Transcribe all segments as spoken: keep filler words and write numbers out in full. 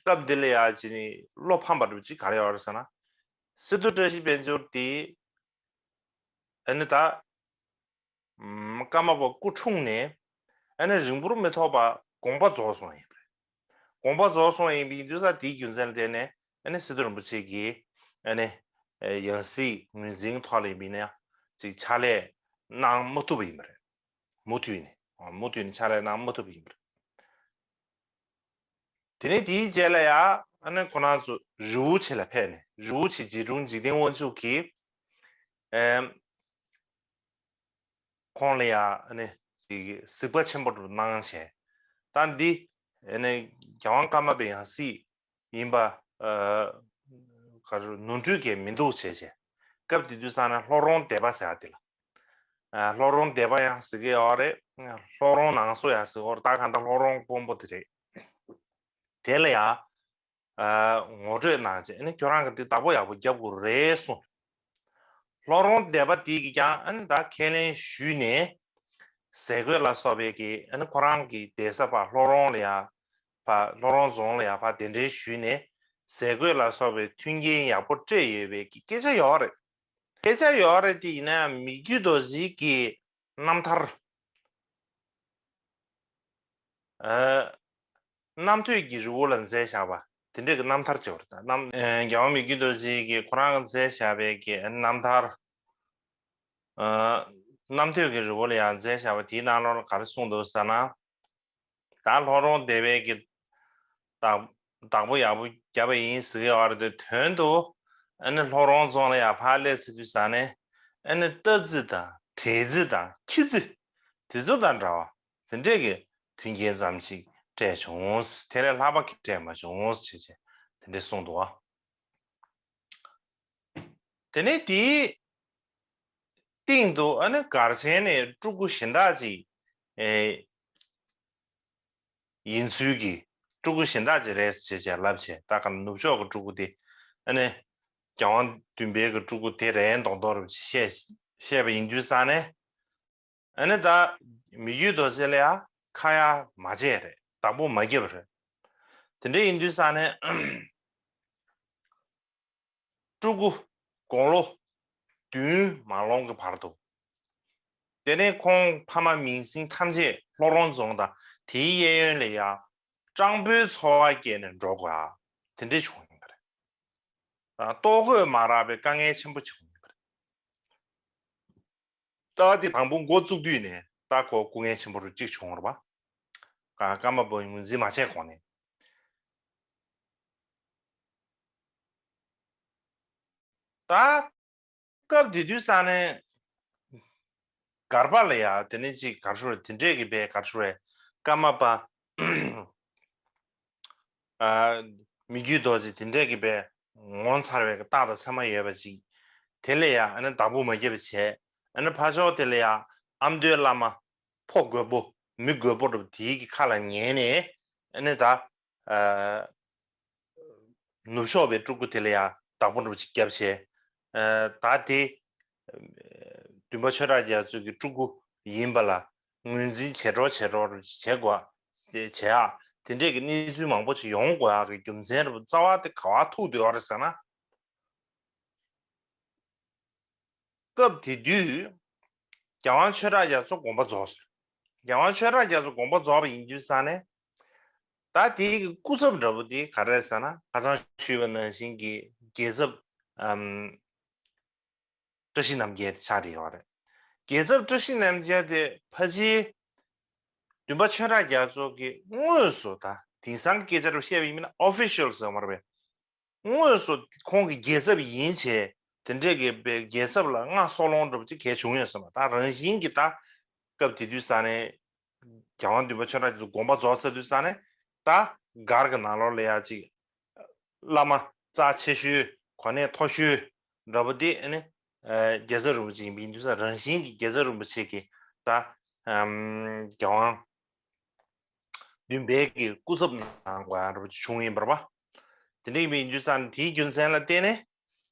སྐབས་འདི་ལ་ཡ་ཅིག་ནི་བློ་ཕམ་པ་འདྲ་ཅིག་ག་རེ་ཡོད་རེད་ཟེར་ན། སི་ཏུ་བཀྲ་ཤིས་དཔལ་འབྱོར་དེ་ཨ་ནི་ད་ཀརྨ་པ་སྐུ་འཁྲུངས་ནས་ཨ་ནི་རིང་པོར་མི་ཐོགས་པ་དགོངས་པ་རྫོགས་སོང་ཡིན་པ་རེད། དགོངས་པ་རྫོགས་སོང་ཡིན་པའི་དུས་ས་དེའི་རྒྱུ་མཚན་ལ་བརྟེན་ནས་ཨ་ནི་སི་ཏུ་རིན་པོ་ཆེ་གིས་ཨ་ནི་ཡང་སྲིད་ངོས་འཛིན་ཐོག་ལ་ཡིན་པ་ཡིན་ན་ཡང་ཅིག་ཕྱག་ལས་གནང་མ་ཐུབ་པ་ཡིན་པ་རེད། མུ་མཐུད་ནས་མུ་མཐུད་ནས་ཕྱག་ལས་གནང་མ་ཐུབ་པ་ཡིན་པ་རེད། དེ་ནས་དེའི་རྗེས་ལ་ཡང་ཨ་ནི་ཁོ་རང་ཚོ་རི་བོ་ཆེ་ལ་ཕེབས་ནས་རི་བོ་ཆེ་རྗེ་དྲུང་འཇིག་རྟེན་དབང་ཕྱུག་གིས་ཨེམ། ཁོང་ལ་ཡང་ཨ་ནི་ཅིག་གཟིགས་པ་ཆེན་པོ་གནང་བྱས། ད་འདི་ཨ་ནི་རྒྱལ་དབང་ཀརྨ་པའི་ཡང་སྲིད་ཡིན་པ་ཨ་ག་རེ་ནོར་འཁྲུལ་གྱི་མི་འདུག་བྱས་བྱས། སྐབས་དེ་དུས་ས་ནས་ལྷོ་རོང་སྡེ་པ་ཟེར་བ་དེ་ལ། ཨ་ལྷོ་རོང་སྡེ་པ་ཡང་ཟེར་གི་ཡོད་རེད། ལྷོ་རོང་ནང་སོ་ཡང་ཟེར་གི་ཡོད་རེད། ད་ག་འདྲ་ལྷོ་རོང་དཔོན་པོ་དེ་རེད། དེ་ལ་ཡང་ཨ་ངོ་སྤྲོད་གནང་བྱས་ཨ་ནི་ཁྱོད་རང་གིས་འདི་བདག་པོ་ཡག་པོ་རྒྱབ་དགོས་རེད་གསུངས། ལྷོ་རོང་སྡེ་པ་དེ་གིས་ཀྱང་ཨ་ནི་ད་ཁས་ལེན་ཞུས་ནས་ཟས་གོས་ལ་སོགས་པའི་གི་ཨ་ནི་ཁོ་རང་གི་སྡོད་ས་ཕར་ལྷོ་རོང་ལ་ཡང་ཕར་ལྷོ་རོང་རྫོང་ལ་ཡང་ཕར་གདན་འདྲེན་ཞུས་ནས་ཟས་གོས་ལ་སོགས་པའི་མཐུན་རྐྱེན་ཡག་པོ་སྤྲད་ཡོད་པའི་གི་སྐད་ཆ་ཡོད་རེད། སྐད་ཆ་ཡོད་རེད་དེ་ཡིན་ན་ཡང་མི་བསྐྱོད་རྡོ་རྗེ་གི་རྣམ་ཐར། ཨ། རྣམ་ཐོས་ཀྱི་རི་བོ་ལ་མཛད་བཞག་པ་དེ་འདྲས་ཀྱི་རྣམ་ཐར་བྱས་པ་རེད། རྣམ་ཨ་རྒྱལ་བ་མི་བསྐྱོད་རྡོ་རྗེ་གིས་ཁོ་རང་གིས་མཛད་བཞག་པའི་གི་རྣམ་ཐར། ཨ། རྣམ་ཐོས་ཀྱི་རི་བོ་ལ་ཡང་མཛད་བཞག་པ་དེའི་ནང་ལོགས་ལ་ག་རེ་གསུངས་འདུག་ཟེར་ན། ད་ལྷོ་རོང་སྡེ་པའི་གི་བདག་བདག་པོ་ཡག་པོ་བརྒྱབ་པ་ཡིན་ཟེར་གི་ཡོད་རེད་དེ་དོན་དུ་ཨ་ནི་ལྷོ་རོང་རྫོང་ལ་ཡང་ཕར་སླེབས་ཚར་དུས་ས་ནས་ཨ་ནི་རྟ་རྫི་དང་བྲེ་རྫི་དང་ཁྱི་རྫི་དེ་ཚོ་དང་འདྲ་བ་དེ་འདྲས་ཀྱི་མཐུན་རྐྱེན་ཙམ་ཞིག་སྤྲད་བྱུང་། དེ་ལས་ལྷག་པ་གི་སྤྲད་མ་བྱུང་ཞེས་བྱས་དེ་འདྲས་གསུངས་འདུག་བ། དེ་ནས་དེའི་སྟེང་དུ་ཨ་ནི་སྒར་ཆེན་ནས་སྤྲུལ་སྐུ་གཞན་དག་ཅིག་ཨེ་ཡིན་ཚུལ་གྱི་སྤྲུལ་སྐུ་གཞན་དག་ཅིག་རེད་ཅེས་བྱས་ལབ་བྱས། ད་ག་ནུབ་ཕྱོགས་ཀྱི་སྤྲུལ་སྐུ་དེ་ཨ་ནི་རྒྱལ་དབང་བདུན་པའི་གི་སྤྲུལ་སྐུ་དེ་རེད་མདོག་མདོག་རེད་བཤད་བཤད་པ་ཡིན་དུས་ས་ནས། ཨ་ནི་ད་མི་བསྐྱོད་རྡོ་རྗེ་ལ་ཡང་ཁ་ཡ་མ་བྱས་རེད། བདག་པོ་མ་བརྒྱབ་རེད། དེ་འདྲ་ཡིན་དུས་ས་ནས་སྤྲུལ་སྐུ་དགུང་ལོ་བདུན་མ་ལོངས་ཀྱི་བར་དུ། དེ་ནས་ཁོང་ཕ་མ་མིང་སྲིང་ཐམས་ཅད་ལྷོ་རོང་རྫོང་དང་དེའི་གཡས་གཡོན་ལ་ཡང་སྤྲང་པོའི་འཚོ་བ་སྐྱེལ་ནས་འགྲོ་དགོས་ཨ་དེ་འདྲ་བྱུང་ཡོད་པ་རེད། ལྟོ་གོས་མ་རག་པའི་དཀའ་ངལ་ཆེན་པོ་བྱུང་ཡོད་པ་རེད། ད་དེ་དང་པོ་འགོ་བཙུགས་དུས་ནས་ད་ཁོ་སྐུ་ངལ་ཆེན་པོ་རུ་གཅིག་བྱུང་བ་རེད་པ། ཀ་ཀརྨ་པ་ངོས་འཛིན་མ་བྱས་གོང་ནས། ད་སྐབས་དེ་དུས་ས་ནས་སྒར་པ་ལ་ཡ་དེ་ནས་ཅིག་གར་ཤོར་བས་དེ་འདྲས་ཀྱི་པའི་གར་ཤོར་བས་ཀརྨ་པ་ཨ་མི་བསྐྱོད་རྡོ་རྗེ་དེ་འདྲས་ཀྱི་པའི་ངོ་མཚར་བའི་རྟགས་དང་མཚན་མ་ཡོད་པ་ཅིག་དེ་ལ་ཡ་ཨ་ནི་བདག་པོ་མ་བརྒྱབ་པ་བྱས། ཨ་ནི་ཕར་ཕྱོགས་དེ་ལ་ཡ་ཨ་མདོའི་བླ་མ་ཕོ་རྒོད་པོ་མི་རྒོད་པོ་འདྲ་པོ་དེའི་གི་ཁ་ལ་ཉན་ནས་ཨ་ནི་ད་ཨ་ནུབ་ཕྱོགས་པའི་སྤྲུལ་སྐུ་དེ་ལ་ཡང་བདག་པོ་འདྲ་པོ་ཅིག་བརྒྱབ་བྱས། ཨ་ད་དེ་བདུན་པ་ཆོས་གྲགས་རྒྱ་མཚོ་གི་སྤྲུལ་སྐུ་ཡིན་པ་ལ་ངོས་འཛིན་བྱེད་རོགས་བྱེད་རོགས་འདྲ་པོ་ཅིག་བྱེད་དགོས་བྱེད་ཡག་དེ་འདྲས་ཀྱི་གནས་ཚུལ་མང་པོ་ཅིག་ཡོང་དགོས་ཡག་གི་རྒྱུ་མཚན་འདྲ་པོ་རྩ་བ་དེ་ག་བ་ཐུག་བསྡད་ཡོད་རེད་ཟེར་ན། སྐབས་དེ་དུས་རྒྱལ་དབང་ཆོས་གྲགས་རྒྱ་མཚོ་དགོངས་པ་རྫོགས་སོང་། རྒྱལ་དབང་ཆོས་གྲགས་རྒྱ་མཚོ་དགོངས་པ་རྫོགས་པ་ཡིན་དུས་ས་ནས། ད་དེའི་གི་སྐུ་ཚབ་འདྲ་པོ་དེ་ག་རེ་རེད་ཟེར་ན། ཁ་སང་ཞུས་པ་ནང་བཞིན་གྱི་རྒྱལ་ཚབ་ཨམ་བཀྲ་ཤིས་རྣམ་རྒྱལ་དེ་ཆགས་བསྡད་ཡོད་རེད། རྒྱལ་ཚབ་བཀྲ་ཤིས་རྣམ་རྒྱལ་དེ་ཕལ་ཆེར་བདུན་པ་ཆོས་གྲགས་རྒྱ་མཚོ་གི་དངོས་སུ་ད་དེང་སང་གི་སྐད་ཆ་རུ་བཤད་པ་ཡིན་ན་ཨོ་ཕི་ཤལ་ཟེར་བ་རེད་པས། དངོས་སུ་ཁོང་གི་རྒྱལ་ཚབ་ཡིན་བྱས་དེ་འདྲས་ཀྱི་པའི་རྒྱལ་ཚབ་ལ་མངའ་གསོལ་ལོང་འདྲ་པོ་ཅིག་གས་བྱུང་ཡོད་ཟེར་བ། ད་རང་བཞིན་གྱི་ད་སྐབས་དེ་དུས་ས་ནས་རྒྱལ་དབང་བདུན་པ་ཆོས་གྲགས་རྒྱ་མཚོ་དགོངས་པ་རྫོགས་ཚར་དུས་ས་ནས་ད་སྒར་གྱི་ནང་ལོགས་ལ་ཡ་ཅིག་བླ་མ་རྩ་ཆེ་ཤོས་གོ་གནས་མཐོ་ཤོས་འདྲ་པོ་དེ་ཨ་ནི་རྒྱལ་ཚབ་རིན་པོ་ཆེ་ཡིན་པ་ཡིན་དུས་ས་རང་བཞིན་གྱི་རྒྱལ་ཚབ་རིན་པོ་ཆེ་གིས་ད་རྒྱལ་དབང་བདུན་པའི་གི་སྐུ་ཚབ་གནང་དགོས་ཡག་འདྲ་པོ་ཅིག་བྱུང་ཡིན་པ་རེད་པ། དེ་འདྲ་ཡིན་པ་ཡིན་དུས་ས་ནས་དེའི་རྒྱུ་མཚན་ལ་བརྟེན་ནས་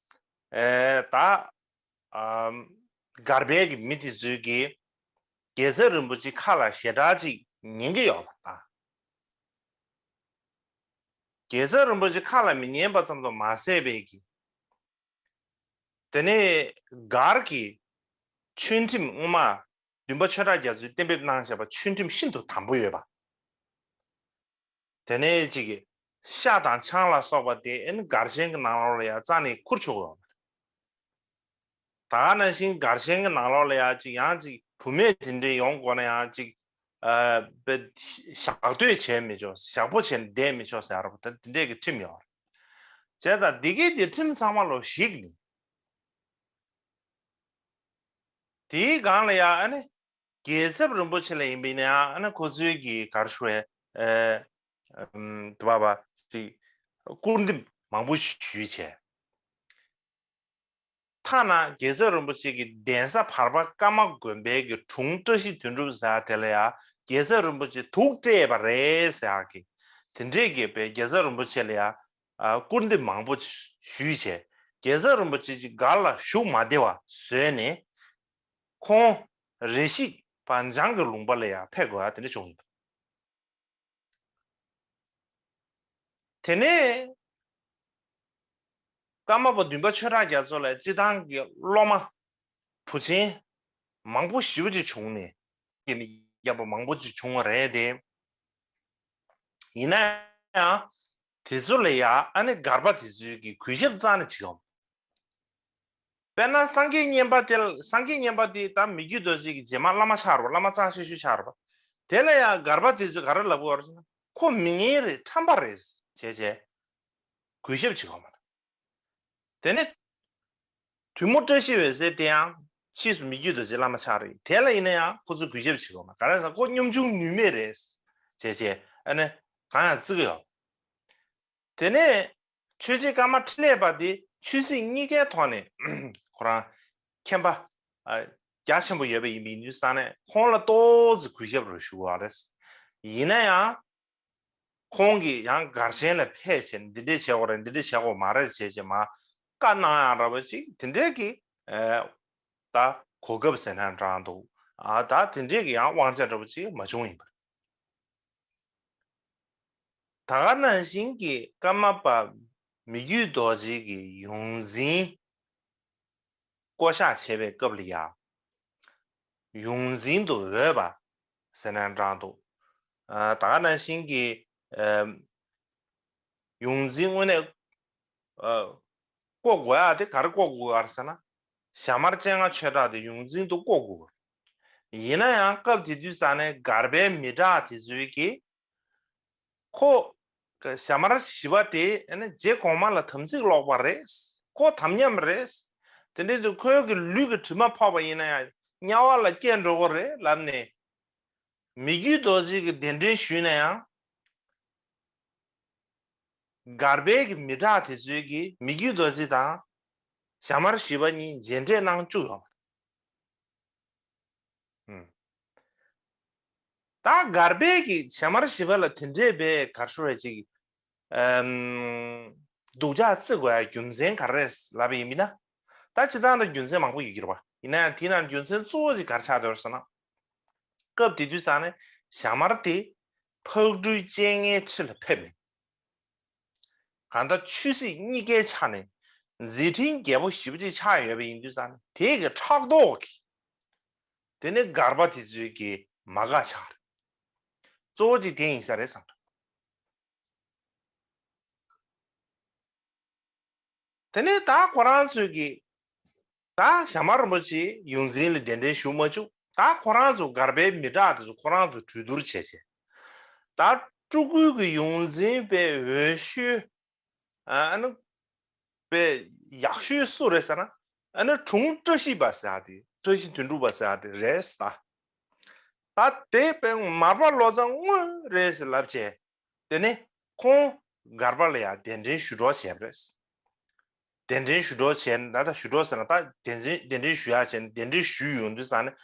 ཨེ་ད་ཨམ་སྒར་པའི་གི་མི་དེ་ཚོས་གི་རྒྱལ་ཚབ་རིན་པོ་ཆེ་ཁ་ལ་ཞེ་དྲག་ཅིག་ཉན་གི་ཡོད་པ་དང་། རྒྱལ་ཚབ་རིན་པོ་ཆེ་ཁ་ལ་མི་ཉན་པ་ཙམ་དུ་མ་ཟད་པའི་གི། དེ་ནས་སྒར་གྱི་ཆོས་ཁྲིམས་སྔོན་མ་བདུན་པ་ཆོས་གྲགས་རྒྱ་མཚོས་གཏན་འབེབས་གནང་བཞག་པ་ཆོས་ཁྲིམས་ཤིན་ཏུ་དམ་པོ་ཡོད་པ། དེ་ནས་ཅིག་ཤ་དང་ཆང་ལ་སོགས་པ་དེ་ཨེ་ནི་སྒར་ཆེན་གྱི་ནང་ལོགས་ལ་ཡང་རྩ་ནས་ཁུར་ཆོག་ཡོད་མ་རེད། ད་ག་ནང་བཞིན་སྒར་ཆེན་གྱི་ནང་ལོགས་ལ་ཡང་ཅིག་ཡང་ཅིག་བུད་མེད་དེ་འདྲས་ཡོང་དགོས་ན་ཡང་ཅིག་ཨ་བེ་ཞག་སྡོད་བྱས་མི་ཆོག་ཞག་པོ་བྱས་ནས་བསྡད་མི་ཆོག་ཟེར་ཡ་རེད་པ། ད་དེ་འདྲས་ཀྱི་ཁྲིམས་ཡོད་རེད། བྱས་ཙང་འདི་གའི་དེ་ཁྲིམས་ཚང་མ་ལོ་ཞིག་ནི། དེའི་སྒང་ལ་ཡང་ཨ་ནི། རྒྱལ་ཚབ་རིན་པོ་ཆེ་ལ་ཡིན་པས་ན་ཡང་ཨ་ནི་ཁོ་ཚོའི་གི་ག་རེ་ཞུ་བའི་ཨེ་ཨམ་དུ་བ་བ་ཅིག་སྐུར་འདེབས་མང་པོ་ཞུས་བྱས། ཐ་ན་རྒྱལ་ཚབ་རིན་པོ་ཆེ་གི་གདན་ས་བར་པ་ཀརྨ་དགོན་པའི་གི་དྲུང་བཀྲ་ཤིས་དོན་གྲུབ་ཟེར་དེ་ལ་ཡང་རྒྱལ་ཚབ་རིན་པོ་ཆེ་དུག་སྤྲད་པ་རེད་ཟེར་ཡག་གི་དེ་འདྲས་ཀྱི་པའི་རྒྱལ་ཚབ་རིན་པོ་ཆེ་ལ་ཡང་ཨ་སྐུར་འདེབས་མང་པོ་ཞུས་བྱས། རྒྱལ་ཚབ་རིན་པོ་ཆེ་ཅིག་སྒར་ལ་བཞུགས་མ་བདེ་བ་བཟོས་ནས། ཁོང་རེ་ཞིག་པ་འཇང་གི་ལུང་པ་ལ་ཡང་ཕེབས་དགོས་ཡ་དེ་འདྲ་བྱུང་ཡོད། དེ་ནས་ཀརྨ་པ་བདུན་པ་ཆོས་གྲགས་རྒྱ་མཚོ་ལ་སྤྱི་བཏང་གི་སློབ་མ་བུ་ཆེན་མང་པོ་ཞེ་པོ་ཅིག་བྱུང་ནས་ཀྱི་མི་རྒྱ་པ་མང་པོ་ཅིག་བྱུང་བ་རེད་དེ། ཡིན་ན་ཡང་དེ་ཚོ་ལ་ཡང་ཨ་ནི་སྒར་པ་དེ་ཚོའི་གི་གུས་ཞབས་རྩ་ནས་བྱེད་ཀྱི་ཡོད། དཔེར་ན་སངས་རྒྱས་བསྙེན་པ་དེ་ལ་སངས་རྒྱས་བསྙེན་པ་དེ་ད་མི་བསྐྱོད་རྡོ་རྗེ་གི་རྗེས་མ་བླ་མ་ཆགས་རེད་པ། བླ་མ་གཙང་ཤེས་ཤོས་ཆགས་རེད་པ། དེ་ལ་ཡང་སྒར་པ་དེ་ཚོས་ག་རེ་ལབ་དགོས་རེད་ཟེར་ན། ཁོ་མི་ངན་རེད། ཁྲམ་པ་རེད་བྱས་བྱས་གུས་ཞབས་བྱེད་ཀྱི་ཡོད་མ་རེད། དེ་ནས་ཐུ་མོ་བཀྲ་ཤིས་འོད་ཟེར་དེ་ཡང་ཕྱིས་སུ་མི་བསྐྱོད་རྡོ་རྗེ་བླ་མ་ཆགས་རེད། དེ་ལ་ཡིན་ན་ཡང་ཁོ་ཚོས་གུས་ཞབས་བྱེད་ཀྱི་ཡོད་མ་རེད། ག་རེ་ཟེར་ན་ཁོ་གཉོམ་ཆུང་ནུས་མེད་རེད་བྱས་བྱས་ཨ་ནི་གང་ཡང་བརྩི་གི་ཡོད། དེ་ནས་ཆོས་རྗེ་ཀརྨ་འཕྲིན་ལས་པ་དེ་ཆོས་སྲིད་གཉིས་ཀའི་ཐོག་ནས་ཁོ་རང་མཁྱེན་པ་ཨ་རྒྱ་ཆེན་པོ་ཡོད་པ་ཡིན་པའི་ཡིན་དུས་ཙང་ནས་ཁོང་ལ་ཏོག་ཙམ་གུས་ཞབས་རུ་ཞུ་བ་རེད། ཡིན་ན་ཡང་ཁོང་གིས་ཡང་སྒར་ཆེན་ལ་ཕེབས་བྱས་འདི་འདྲས་བྱེད་དགོས་རེད། འདི་འདྲས་བྱེད་དགོས་མ་རེད་བྱས་བྱས་མ་བཀའ་གནང་ཡང་འདྲ་པོ་ཅིག་དེ་འདྲས་ཀྱི་ཨ་ད་གོ་སྐབས་ཟེར་ན་འདྲ་འདུག་ཨ་ད་དེ་འདྲས་ཀྱི་ཡང་དབང་ཆ་འདྲ་པོ་ཅིག་མ་བྱུང་ཡིན་པ་རེད། ད་ག་ནང་བཞིན་གྱི་ཀརྨ་པ་མི་བསྐྱོད་རྡོ་རྗེ་གི་ཡོངས་འཛིན་བསྐོ་གཞག་བྱས་པའི་སྐབས་ལ་ཡང་ཡོངས་འཛིན་དུ་འོས་པ་ཟེར་ན་འདྲ་འདུག་ཨ་ད་ག་ནང་བཞིན་གྱི་ཨ་ཡོངས་འཛིན་དངོས་གནས་ཨ་བསྐོ་དགོས་ཡ་དེ་ག་རེ་བསྐོ་དགོས་ཡ་རེད་ཟེར་ན། ཞྭ་དམར་སྤྱན་སྔ་ཆོས་གྲགས་དེ་ཡོངས་འཛིན་དུ་བསྐོ་དགོས། ཡིན་ན་ཡང་སྐབས་དེ་དུས་ཙང་ནས་སྒར་པའི་མི་དྲག་དེ་ཚོས་ཀྱིས་ཁོ་ཞྭ་དམར་བཞི་པ་དེ་ཨ་ནི་རྗེ་གོང་མ་ལ་དམ་ཚིག་ལོག་པ་རེད། ཁོ་དམ་ཉམས་རེད། དེ་འདྲ་དུས་ཁོའི་གི་ལུས་ཀྱི་དྲི་མ་ཕོག་པ་ཡིན་ན་ཡང་དམྱལ་བ་ལ་སྐྱེ་འགྲོ་གི་རེད་ལབ་ནས། མི་བསྐྱོད་རྡོ་རྗེ་གི་གདན་འདྲེན་ཞུས་ན་ཡང་། སྒར་པའི་གི་མི་དྲག་དེ་ཚོའི་གི་མི་བསྐྱོད་རྡོ་རྗེ་དང་ཞྭ་དམར་བཞི་པ་གཉིས་མཇལ་འཕྲད་གནང་བཅུག་ཡོད་པ་རེད། ད་སྒར་པའི་གི་ཞྭ་དམར་བཞི་པ་ལ་དེ་འདྲས་པའི་གར་ཤོར་བའི་ཅིག་སྡུག་ཅག་བརྩི་དགོས་ཡ་རྒྱུ་མཚན་ག་རེ་རེད་ལབ་པ་ཡིན་མིན་ན། ད་སྤྱིར་བཏང་ལ་རྒྱུ་མཚན་མང་པོ་ཡོད་ཀྱི་རེད་པ། ཡིན་ན་ཡང་དེའི་ནང་རྒྱུ་མཚན་གཙོ་བོ་ཅིག་ག་རེ་ཆགས་བསྡད་ཡོད་ཟེར་ན། སྐབས་དེ་དུས་ཙང་ནས་ཞྭ་དམར་དེ་ཕག་གྲུའི་སྤྱན་སྔའི་ཁྲི་ལ་ཕེབས་ནས། གང་ལྟར་ཆོས་སྲིད་གཉིས་ཀའི་ཆ་ནས་མཛད་འཕྲིན་རྒྱས་པོ་ཞེ་པོ་ཅིག་ཆགས་ཡོད་པ་ཡིན་དུས་ཙང་ནས་དེ་གི་ཕྲག་དོག་གིས་དེ་ནས་སྒར་པ་དེ་ཚོའི་གི་མ་དགའ་ཆགས་རེད། གཙོ་བོ་ཅིག་དེ་ཡིན་ས་རེད་བསམ་རེད། དེ་ནས་ད་ཁོ་རང་ཚོས་ཀྱི་ད་ཞྭ་དམར་རིན་པོ་ཆེ་ཡོངས་འཛིན་ལ་གདན་འདྲེན་ཞུ་མ་བཅུག་ད་ཁོ་རང་ཚོ་སྒར་པའི་མི་དྲག་དེ་ཚོ་ཁོ་རང་ཚོ་གྲོས་བསྡུར་བྱས་བྱས། ད་སྤྲུལ་སྐུའི་གི་ཡོངས་འཛིན་པའི་འོས་ཤོས་ཨ་ནི་པའི་ཡག་ཤོས་སུ་རེད་ཟེར་ན། ཨ་ནི་དྲུང་བཀྲ་ཤིས་པ་ཟེར་ཡ་དེ་བཀྲ་ཤིས་དོན་གྲུབ་པ་ཟེར་ཡ་དེ་རེད་ཟེར། ད་དེ་པའི་མར་པ་ལོ་ཙཱ་དངོས་རེད་ཟེར་ལབ་བྱས། དེ་ནས་ཁོང་སྒར་པ་ལ་ཡང་གདན་འདྲེན་ཞུ་གྲོགས་བྱས་པ་རེད། གདན་འདྲེན་ཞུ་གྲོགས་བྱས་ན་ད་ཞུ་གྲོགས་ཟེར་ན་ད་གདན་འདྲེན་གདན་འདྲེན་ཞུ་ཡག་བྱས་ན་གདན་འདྲེན་ཞུས་ཡོང་དུས་ཙང་ནས་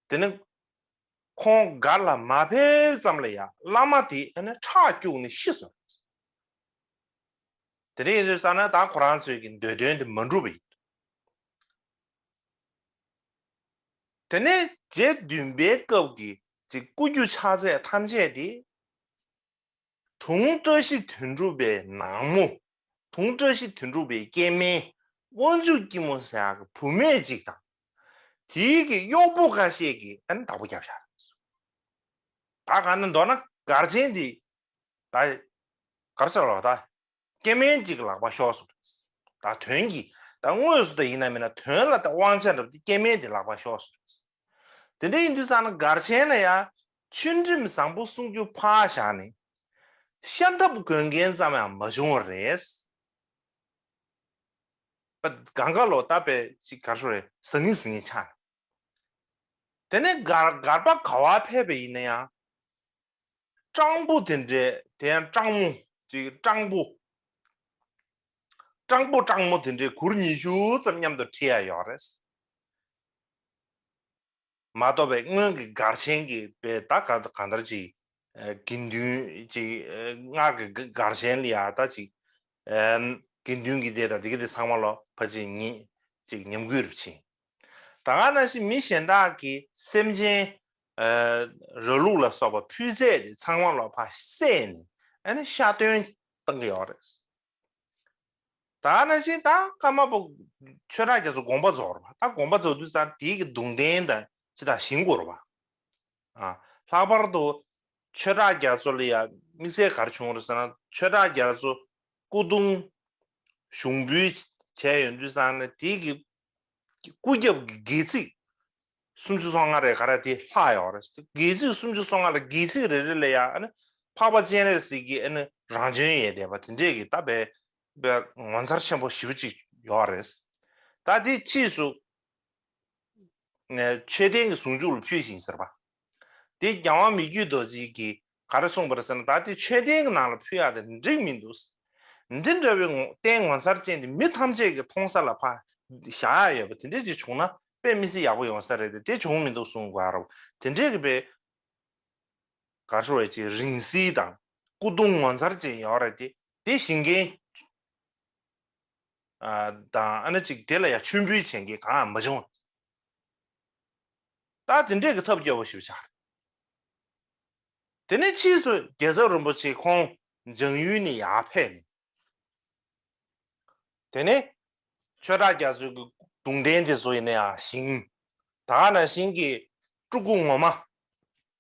དེ་ནས་ཁོང་སྒར་ལ་མ་ཕེབས་ཙམ་ལ་ཡང་བླ་མ་དེ་ཨ་ནི་ཁྲག་སྐྱུགས་ནས་ཤི་སོང་། དེ་འདྲ་ཡིན་དུས་ཙང་ནས་ད་ཁོ་རང་ཚོའི་གི་འདོད་དོན་དེ་མ་འགྲུབ་པ་ཡིན། དེ་ནས་རྗེ་བདུན་པའི་སྐབས་ཀྱི་ཅིག་སྐུ་རྒྱུ་ཕྱག་རྫས་ཐམས་ཅད་དེ་ དྲུང་བཀྲ་ཤིས་དོན་གྲུབ་པའི་ནག་མོ། དྲུང་བཀྲ་ཤིས་དོན་གྲུབ་པའི་སྐྱེ་དམན་དབང་ཕྱུག་སྐྱིད་མོ་ཟེར་ཡག་གི་བུད་མེད་ཅིག་དང་། དེའི་གི་གཡོག་པོ་ཁ་ཤས་ཀྱིས་ཨ་ནི་བདག་པོ་བརྒྱབ་བཞག་ད་ག་ན་མདོར་ན་སྒར་ཆེན་འདི་ད་གར་ཆག་ལོ་ད་སྐྱེ་དམན་ཅིག་ལག་པ་ཤོར་སོང་རེད། ད་དོན་གྱིས་ད་དངོས་སུ་ད་ཡིན་ན་མིན་ན་དོན་ལ་ད་དབང་ཆ་འདྲ་པོ་དེ་སྐྱེ་དམན་དེ་ལག་པ་ཤོར་སོང་རེད། དེ་འདྲ་ཡིན་དུས་ཙང་ན་སྒར་ཆེན་ལ་ཡ་ཆོས་ཁྲིམས་བཟང་པོ་སྲུང་རྒྱུ་ཕར་བཞག་ནས་ཤ་འཐབ་དགོས་མཁན་ཙམ་ཡང་མ་བྱུང་བ་རེད། པ་གང་ག་ལོ་ད་པའི་ཅིག་གར་ཤོར་རེད་ཟང་ངེ་ཟིང་ངེ་ཆགས། དེ་ནས་སྒར་སྒར་པ་ག་བ་ཕེབས་པ་ཡིན་ན་ཡང་། སྤྲང་པོ་དེ་འདྲས་དེ་ཡང་སྤྲང་མོ་ཅིག་སྤྲང་པོ། སྤྲང་པོ་སྤྲང་མོ་དེ་འདྲས་གུར་ཉི་ཤུ་ཙམ་མཉམ་དུ་ཁྲིད་ཡ་ཡོད་རེད། མ་གཏོགས་པའི་སྔོན་གྱི་སྒར་ཆེན་གྱི་པའི་ད་ག་གང་ལྟར་ཅིག་དགེ་འདུན་ཅིག་སྔར་གྱི་སྒར་ཆེན་ལ་ཡ་ད་ཅིག་དགེ་འདུན་གྱི་སྡེ་དང་དེ་ག་དེ་ཚང་མ་ལོ་ཕ་ཅིག་ཉིད་ཅིག་ཉམས་རྒུད་རུ་ཕྱིན། ད་ག་ནང་བཞིན་མི་གཞན་དག་གིས་སེམས་ཅན་ར་ལུག་ལ་སོགས་པ་ཕུལ་ཚད་དེ་ཚང་མ་ལོ་ཕ་བསད་ནས་ཨ་ནི་ཤ་སྟོན་བཏང་གི་ཡོད་རེད། ད་ག་ནང་བཞིན་ད་ཀརྨ་པ་ཆོས་གྲགས་རྒྱ་མཚོ་དགོངས་པ་རྫོགས་རེད་པ། ད་དགོངས་པ་རྫོགས་དུས་ཙང་དེའི་གི་གདུང་རྟེན་དང་ཅི་དང་བཞེངས་དགོས་རེད་པ། ཨ་ལྷག་པར་དུ་ཆོས་གྲགས་རྒྱ་མཚོ་ལ་ཡ་དམིགས་བསལ་ག་རེ་བྱུང་རེད་ཟེར་ན་ཆོས་གྲགས་རྒྱ་མཚོ་སྐུ་གདུང་ཞུགས་འབུལ་བྱས་ཡོང་དུས་ཙང་ནས་དེའི་གི་སྐུ་རྒྱབ་ཀྱི་སྒལ་ཚིགས་སུམ་ཅུ་སོ་ལྔ་རེ་ག་རེ་དེ་ལྷག་ཡོད་རེད། སྒལ་ཚིགས་སུམ་ཅུ་སོ་ལྔ་ལ་སྒལ་ཚིགས་རེ་རེ་ལ་ཡང་ཨ་ནི་འཕགས་པ་སྤྱན་རས་གཟིགས་ཀྱི་ཨ་ནི་རང་བྱོན་ཡོད་བསྡད་པ་དེ་འདྲས་ཀྱི་ད་དཔེ་དཔེ་ངོ་མཚར་ཆེན་པོ་ཞེ་པོ་ཅིག་ཡོད་རེད། ད་དེ་ཕྱིས་སུ་ནས་མཆོད་རྟེན་གྱི་ཟུང་འཇུག་ལ་ཕུལ་ཞིང་ཟེར་བ། དེ་རྒྱལ་དབང་མི་བསྐྱོད་རྡོ་རྗེ་གིས་ག་རེ་གསུངས་པ་རེད་ཟེར་ན། ད་དེ་མཆོད་རྟེན་གྱི་ནང་ལ་ཕུལ་ཡག་དེ་འགྲིག་མི་འདུག་འདི་འདྲ་བའི་ངོ་རྟེན་ངོ་མཚར་ཅན་དེ་མི་ཐམས་ཅད་ཀྱིས་མཐོང་ས་ལ་ཕར་བཞག་ཡག་ཡོད་པ་དེ་འདྲ་ཅིག་བྱུང་ན་དཔེ་མི་སྲིད་ཡག་པོ་ཡོང་ས་རེད་དེ། དེ་བྱུང་མི་འདུག་གསུང་དགོས་རེད། དེ་འདྲས་ཀྱི་དཔེ་ག་རེ་ཞུ་དགོས་རེད། ཅིག་རིང་བསྲེལ་དང་སྐུ་གདུང་ངོ་མཚར་ཅན་ཡོད་རེད་དེ། དེ་བཞེངས་མཁན་ཨ་དང་ཨ་ནི་ཅིག་དེ་ལ་ཡང་མཆོད་འབུལ་བྱེད་མཁན་གང་ཡང་མ་བྱུང་། ད་དེ་འདྲས་ཀྱི་ཐབས་སྐྱོ་པོ་ཞིག་ཆགས། དེ་ནས་ཕྱིས་སུ་རྒྱལ་ཚབ་རིན་པོ་ཆེ་ཁོང་འཇང་ཡུལ་ནས་ཡར་ཕེབས་ནས། དེ་ནས་ཆོས་གྲགས་རྒྱ་མཚོའི་གི་གདུང་རྟེན་དེ་ཚོ་ཡིན་ན་ཡང་བཞེངས། ད་ག་ནང་བཞིན་གྱི་སྤྲུལ་སྐུ་ངོ་མ།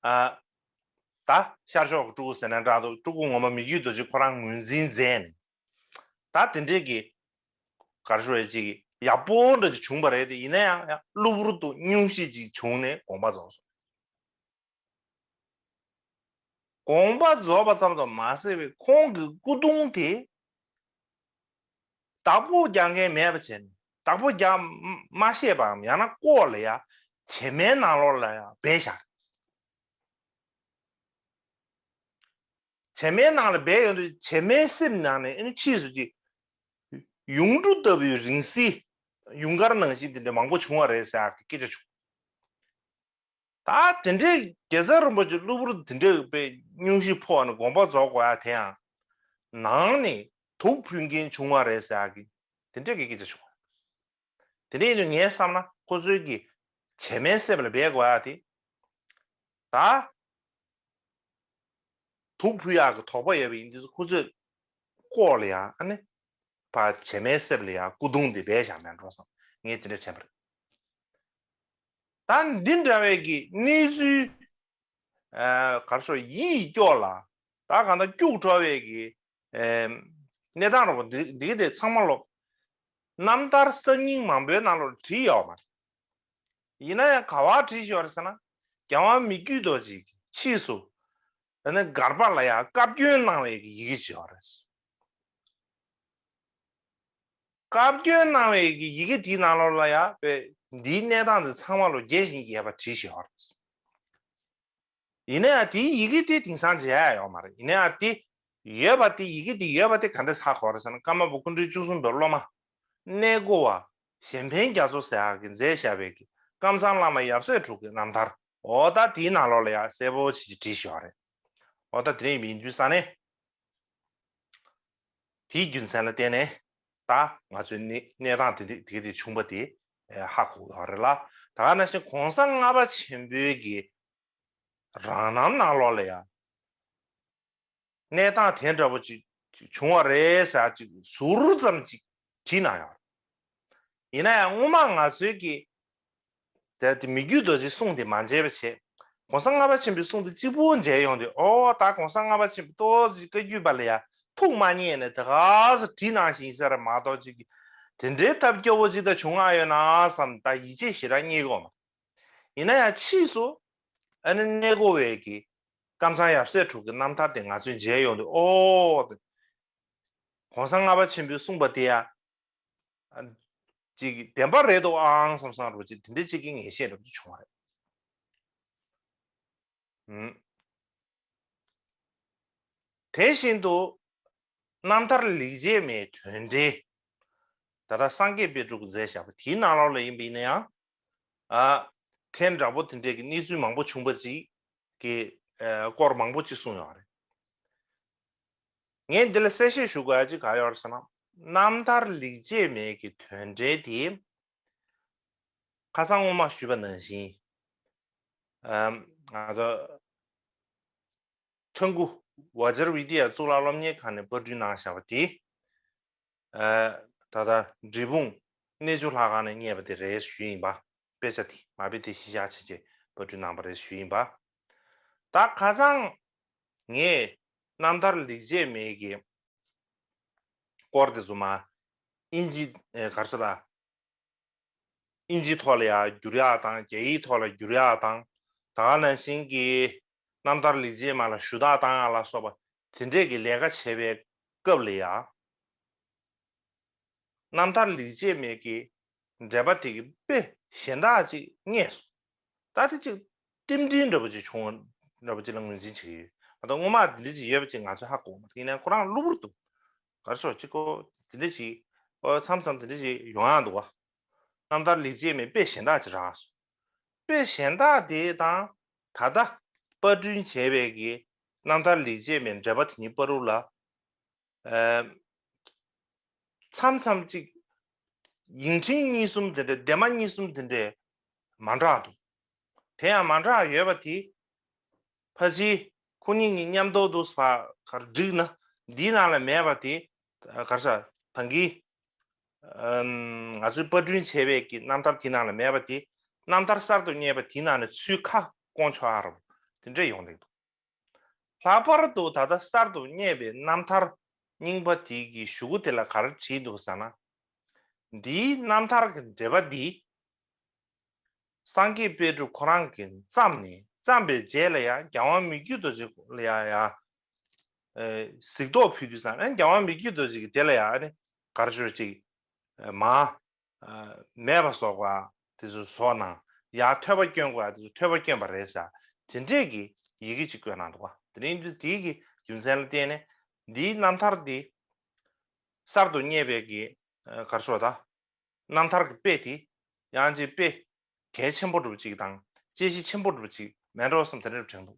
ཨ་ད་ཤར་ཕྱོགས་ཀྱི་སྤྲུལ་སྐུ་ཟེར་ན་འདྲ་འདུག་སྤྲུལ་སྐུ་ངོ་མ་མི་བསྐྱོད་རྡོ་རྗེ་ཁོ་རང་ངོས་འཛིན་མཛད་ནས། ད་དེ་འདྲས་ཀྱི་ག་རེ་ཞུ་དགོས་རེད། ཅིག་ཡག་པོ་འདྲ་ཅིག་བྱུང་བ་རེད་དེ། ཡིན་ན་ཡང་ཡང་གློ་བུར་དུ་སྙུང་གཞི་ཅིག་བྱུང་ནས་དགོངས་པ་རྫོགས་སོང་། དགོངས་པ་རྫོགས་པ་ཙམ་དུ་མ་ཟད་པའི་ཁོང་གི་སྐུ་གདུང་དེ་བདག་པོ་རྒྱག་མཁན་མེད་པ་བྱས་ནས། བདག་པོ་རྒྱག་མ་ཤེས་པའམ་ཡང་ན་ལྐོག་ལ་ཡ་བྱེ་མའི་ནང་ལོགས་ལ་ཡ་སྦས་བཞག་བྱེ་མའི་ནང་ལ་སྦས་ཡོང་དུས་བྱེ་མའི་གསེབ་ནང་ནས་ཨ་ནི་ཕྱིས་སུ་ཅིག་ཡུངས་འབྲུ་ལྟ་བུའི་རིང་བསྲེལ་ཡུངས་དཀར་ནང་བཞིན་དེ་འདྲ་མང་པོ་བྱུང་བ་རེད་ཟེར་ཡག་གི་སྐད་ཆ་བྱུང་། ད་དེ་འདྲའི་རྒྱལ་ཚབ་རིན་པོ་ཆེ་གློ་བུར་དེ་འདྲའི་དཔེ་སྙུང་གཞི་ཕོག་ནས་དགོངས་པ་རྫོགས་དགོས་ཡག་དེ་ཡང་ནང་ནས་དུག་ཕུལ་མཁན་བྱུང་བ་རེད་ཟེར་ཡག་གི་དེ་འདྲའི་གི་སྐད་ཆ་བྱུང་བ། དེ་འདྲ་ཡིན་དུས་ངས་བསམ་ན་ཁོ་ཚོའི་གི་བྱེ་མའི་གསེབ་ལ་སྦས་དགོས་ཡག་དེ། ད་དུག་ཕུལ་ཡག་གི་དོགས་པ་ཡོད་པ་ཡིན་དུས་ཁོ་ཚོས་ལྐོག་ལ་ཡང་ཨ་ནི་ཕར་བྱེ་མའི་གསེབ་ལ་ཡང་སྐུ་གདུང་དེ་སྦས་བཞག་མེད་འགྲོ་བསམ། ངས་དེ་འདྲ་དྲན་པ་རེད། ད་འདི་འདྲ་བའི་གི་གནས་ཚུལ་ཨ་ག་རེ་ཞུ་ཡིད་སྐྱོ་ལ། ད་གང་ལྟར་སྐྱུག་བྲོ་བའི་གི་ཨེམ། གནས་སྟངས་རོ་འདི་འདི་གི་དེ་ཚང་མ་ལོག་རྣམ་ཐར་གསར་རྙིང་མང་པོའི་ནང་ལོག་བྲིས་ཡོད་མ་རེད། ཡིན་ན་ཡང་ག་བ་བྲིས་ཡོད་རེད་ཟེར་ན། རྒྱལ་དབང་མི་བསྐྱོད་རྡོ་རྗེ་གི་ཕྱིས་སུ་ཨ་ནི་སྒར་པ་ལ་ཡང་བཀའ་བཀྱོན་གནང་བའི་གི་ཡི་གེ་ཅིག་ཡོད་རེད། བཀའ་བཀྱོན་གནང་བའི་གི་ཡི་གེ་དེའི་ནང་ལོགས་ལ་ཡང་དཔེ་འདིའི་གནས་སྟངས་དེ་ཚང་མ་ལོ་རྒྱས་ཤིང་རྒྱས་པ་བྲིས་ཤིག་ཡོད་རེད། ཡིན་ན་ཡང་དེའི་ཡི་གེ་དེ་དེང་སང་མཇལ་ཡ་ཡོད་མ་རེད། ཡིན་ན་ཡང་དེ་ཡོད་པ་དེ་ཡི་གེ་དེ་ཡོད་པ་དེ་ག་འདྲས་ཧ་གོ་རེད་ཟེར་ན། ཀརྨ་པ་སྐུ་ཕྲེང་བཅུ་གསུམ་པའི་སློབ་མ་གནས་སྒོ་བ་གཞན་ཕན་རྒྱ་མཚོ་ཟེར་ཡག་གིས་མཛད་བཞག་པའི་གི་ཀམ་ཚང་བླ་མ་ཡབ་སྲས་དྲུག་གི་རྣམ་ཐར། འོ་ད་དེའི་ནང་ལོགས་ལ་ཡང་གསལ་པོ་ཅིག་བྲིས་བཞག་ཡོད་རེད། འོ་ད་དེ་འདྲ་ཡིན་དུས་ས་ནས་དེའི་རྒྱུ་མཚན་ལ་བརྟེན་ནས་ད་ང་ཚོའི་གནས་གནས་སྟངས་དེ་དེ་དེ་དེ་བྱུང་བ་དེ་ཧ་གོ་ཡོད་རེད་ལ། ད་ག་ནང་བཞིན་གོང་ས་ལྔ་པ་ཆེན་པོའི་གི་རང་རྣམ་ནང་ལོགས་ལ་ཡང་ གནས་སྟངས་དེ་འདྲ་པོ་ཅིག་བྱུང་བ་རེད་ཟེར་ཅིག་ཟུར་ཙམ་ཅིག་བྲིས་གནང་ཡོད་རེད། ཡིན་ན་ཡང་སྔོན་མ་ང་ཚོའི་གི་དེ་དེ་མི་བརྒྱུད་རྡོ་རྗེའི་གསུང་དེ་མ་མཇལ་བ་བྱས། གོང་ས་ལྔ་པ་ཆེན་པོའི་གསུང་དེ་གཅིག་པུ་མཇལ་ཡོང་དུས། ཨོ་ད་གོང་ས་ལྔ་པ་ཆེན་པོ་ཏོག་ཙམ་བཀའ་བརྒྱུད་པ་ལ་ཡ་ཐུགས་མ་མཉེས་ནས་དེ་ག་ཚོད་བྲིས་གནང་བཞིན་ཟེར་མ་གཏོགས་ཅིག་དེ་འདྲའི་ཐབས་སྐྱོ་བོ་ཅིག་ད་བྱུང་ང་ཡོད་ན་བསམ། ད་ཡིད་ཆེས་ཞེ་དྲག་རྙེད་གོ་མ། ཡིན་ན་ཡང་ཕྱིས་སུ་ཨ་ནི་གནས་སྐོར་བའི་གི་ཀམ་ཚང་ཡབ་སྲས་དྲུག་གི་རྣམ་ཐར་དེ་ང་ཚོས་མཇལ་ཡོང་དུས། ཨོ། གོང་ས་ལྔ་པ་ཆེན་པོས་གསུངས་པ་དེ་ཡང་ཅིག་བདེན་པ་རེད་འདུག་ཨང་བསམ་བསམ་འདྲ་པོ་ཅིག་དེ་འདྲ་ཅིག་གི་ངེས་ཤེས་འདྲ་པོ་ཅིག་བྱུང་བ་རེད། ཨུམ། དེ་བཞིན་དུ་རྣམ་ཐར་ལེགས་བྱས་མའི་དོན་འགྲེལ། ད་ལྟ་སངས་རྒྱས་དཔལ་སྤྲུལ་གྱིས་མཛད་བཞག་པ་དེའི་ནང་ལོགས་ལ་ཡིན་པ་ཡིན་ན་ཡང་། ཨ། དེ་འདྲ་པོ་དེ་འདྲས་ཀྱི་གནས་ཚུལ་མང་པོ་བྱུང་བ་ཅིག་གི་ཨ་སྐོར་མང་པོ་ཅིག་གསུངས་ཡོད་རེད། ངས་འདི་ལ་གསལ་བཤད་ཞུ་དགོས་ཡ་ཅིག་ག་ཡོད་རེད་ཟེར་ན། རྣམ་ཐར་ལེགས་བྱས་མའི་གི་དོན་འགྲེལ་དེ་ཁ་སང་སྔོན་མ་ཞུས་པ་ནང་བཞིན། ཨ། ང་ཚོ་ཐོན་ཁུངས་ཝ་ཇར་ཝི་དི་ཡ་གཙུག་ལག་སློབ་གཉེར་ཁང་ནས་པར་སྐྲུན་གནང་བཞག་པ་དེ། ཨ། ད་ལྟ་འབྲས་སྤུངས་གནས་ཆུང་ལྷ་ཁང་ནས་རྙེད་པ་དེ་རེད་ཞུས་ཡིན་པ། དཔེ་ཆ་དེ་མ་དཔེ་དེ་གཞི་བཞག་བྱས་བྱས་པར་སྐྲུན་གནང་པ་རེད་ཞུས་ཡིན་པ། ད་ཁ་སང་ངས་རྣམ་ཐར་ལེགས་བྱས་མའི་གི་སྐོར་དེ་ཚོ་མ་ཨིན་ཇི་ཨེ་ག་རེ་ཟེར་ལ། ཨིན་ཇིའི་ཐོག་ལ་ཡང་བསྒྱུར་ཡག་དང་། རྒྱ་ཡིག་ཐོག་ལ་བསྒྱུར་ཡག་དང་། ད་ག་ནང་བཞིན་གྱི་རྣམ་ཐར་ལེགས་བྱས་མ་ལ་ཞུ་དག་བཏང་ཡག་ལ་སོགས་པ་དེ་འདྲས་ཀྱི་ལས་ཀ་བྱེད་པའི་སྐབས་ལ་ཡང་། རྣམ་ཐར་ལེགས་བྱས་མའི་གི་འགྲེལ་པ་དེ་གི་དཔེ་གཞན་དག་ཅིག་རྙེད་སོང་། ད་དེ་ཅིག་རྟེན་འབྲེལ་འདྲ་པོ་ཅིག་བྱུང་བ་འདྲ་པོ་ཅིག་ལ་ངོས་འཛིན་བྱེད་ཀྱི་ཡོད། ད་ལྟ་སྔོན་མ་འདི་འདྲ་ཅིག་ཡོད་པ་ཅིག་ང་ཚོས་ཧ་གོ་མ་ཐུབ། ཡིན་ནའི་ཁོ་རང་གློ་བུར་དུ་ག་རེ་ཟེར་ཅིག་གོ་དེ་འདྲ་ཅིག་ཨོ་མཚམས་མཚམས་དེ་འདྲ་ཅིག་ཡོང་ཡག་འདུག་བ། རྣམ་ཐར་ལེགས་བྱས་མའི་དཔེ་གཞན་དག་ཅིག་རག་སོང་། དཔེ་གཞན་དག་དེ་དང་ད་ལྟ་པར་སྐྲུན་བྱས་པའི་གི་རྣམ་ཐར་ལེགས་བྱས་མའི་འགྲེལ་པ་དེ་གཉིས་བར་དུ་ལ། ཨ། མཚམས་མཚམས་ཅིག་ཡིག་ཕྲེང་གཉིས་གསུམ་དེ་འདྲའི་ལྡེབ་མ་གཉིས་གསུམ་དེ་འདྲའི་མ་འདྲ་འདུག་དེ་ཡང་མ་འདྲ་ཡོད་པ་དེ། ཕལ་ཆེར་ཁོ་གཉིས་གཉིས་མཉམ་དུ་འདུག་ཟེར་བ་ག་རེ་བསྒྲིགས་ན། འདིའི་ནང་ལ་མེད་པ་དེ་ག་རེ་ཟེར། ད་གིན་ང་ཚོས་པར་སྐྲུན་བྱས་པའི་གི་རྣམ་ཐར་དེའི་ནང་ལ་མེད་པ་དེ། རྣམ་ཐར་གསར་དུ་རྙེད་པ་དེའི་ནང་ནས་ཚུར་ཁ་སྐོང་ཆོག་ཨ་རོ། དེ་འདྲ་ཡོང་གི་འདུག་ལྷག་པར་དུ་ད་ལྟ་གསར་དུ་རྙེད་པའི་རྣམ་ཐར་རྙིང་པ་དེ་གི་གཞུག་གུ་དེ་ལ་ག་རེ་བྲིས་འདུག་ཟེར་ན། འདིའི་རྣམ་ཐར་གྱི་འགྲེལ་པ་འདི་སངས་རྒྱས་དཔལ་སྤྲུལ་ཁོ་རང་གིས་བརྩམས་ནས། བརྩམས་པའི་རྗེས་ལ་ཡང་རྒྱལ་དབང་མི་བསྐྱོད་རྡོ་རྗེ་ལ་ཡང་ཡང་གཟིགས་རྟོག་ཕུལ་དུས་ཙང་། ཨ་ནི་རྒྱལ་དབང་མི་བསྐྱོད་རྡོ་རྗེ་གིས་དེ་ལ་ཡང་ཨ་ནི་ག་རེ་ཞུ་ཅིག་མ། མེད་པ་བཟོ་དགོས་དེ་ཚོ་བཟོ་གནང་། ཡར་ཐོས་པ་སྐྱོན་དགོས་དེ་ཚོ་ཐོས་པ་སྐྱོན་པ་རེད་ཟེར། དེ་འདྲས་ཀྱི་ཡི་གེ་ཅིག་བཀོད་གནང་འདུག་བ། དེ་རིང་དུས་དེའི་གི་རྒྱུ་མཚན་ལ་བརྟེན་ནས་འདིའི་རྣམ་ཐར་འདི་གསར་དུ་རྙེད་པའི་གི་ག་རེ་ཟེར་བ་ད། རྣམ་ཐར་གྱི་དཔེ་དེ་ཡང་ཅིག་དཔེ་གལ་ཆེན་པོ་འདྲ་པོ་ཅིག་དང་དཔྱད་གཞི་ཆེན་པོ་འདྲ་པོ་ཅིག་མེད་འགྲོ་བསམ་དེ་འདྲ་དྲན་འདུག